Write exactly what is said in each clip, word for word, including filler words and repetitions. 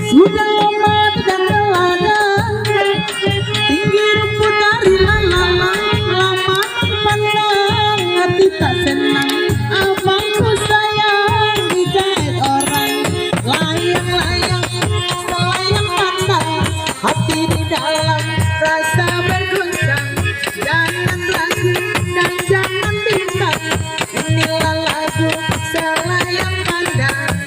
Sudah lama tidak ke ladang, tinggi rumput dari lalalang, lama pandang hati tak senang. Abangku sayang dijahit orang, layang-layang, selayang pandang, hati di dalam rasa berguncang. Jangan ragu dan jangan bimbang, inilah lagu selayang pandang.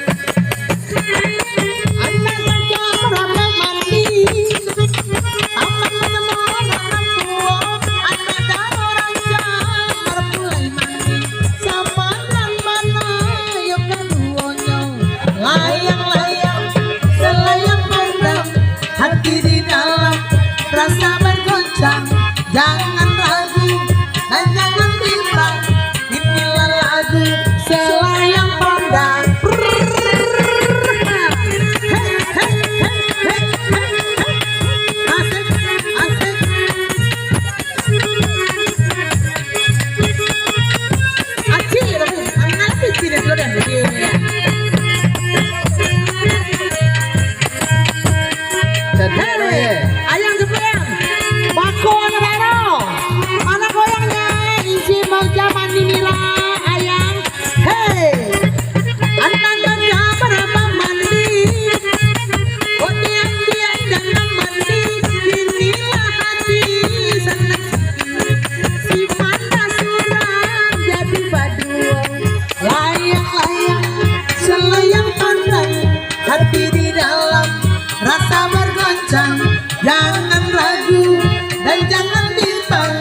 Anak muda berapa mandi, taman semua anak tua, anak dan orang tua mulai mandi. Sama nan mana yo kaduonyo, layang-layang, selayang pandang, hati di dalam rasa bergoncang. Jangan ragu dan jangan bimbang, inilah lagu selayang pandang. Hei, hei, hei, hei, hei, hei. Asik, asik. Acil, tapi, angin api, cil, dulu deh. Jadi, Hei, ye. Ayang Jepang, bako anak daerah. Mana goyangnyo, Inci Moja Mani Mira, Ayang. Hei, anak muda berapa mandi. Oh, diam-diam jangan mandi. Inilah hati senang. Si Manda surang jadi baduo. Layang-layang, selayang pandang, hati di dalam rasa bergoncang. Jangan ragu dan jangan bimbang,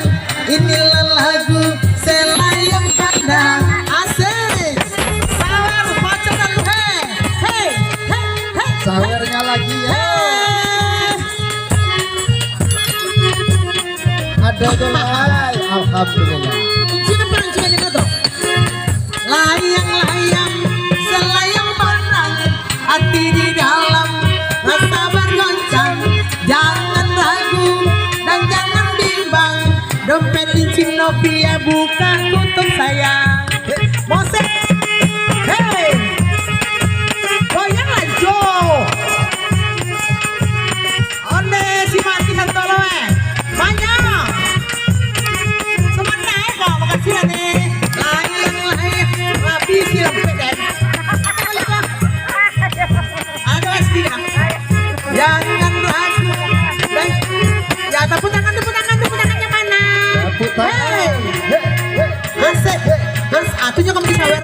inilah lagu selayang pandang. Asik. Sawer, pacang dulu, hei. Hei, hei, hei. Sawernya lagi, ya. Hei. Ado tu lah, alhamdulillah. Sini, Bang, sini, sini, tu. Layang-layang, selayang pandang, hati di dalam rasa bergoncang. Jangan ragu dan jangan bimbang. Dompet cincin Novia buka tutup sayang. Musik. Hei. Goyang lah, Jo. Onde si Mati Santolo, eh. Banyak. Semangat, eh, kok. Makasih lah, nih. Lain, lain. Rapi si lempek, deh. Ada lagi, ya. Jangan ragu. Deh. Ya, tepuk tangan, tepuk tangan, tepuk tangannya mana? Tepuk tangan. Hei. Hei, hei. Asik. Terus, atunya kamu disawer.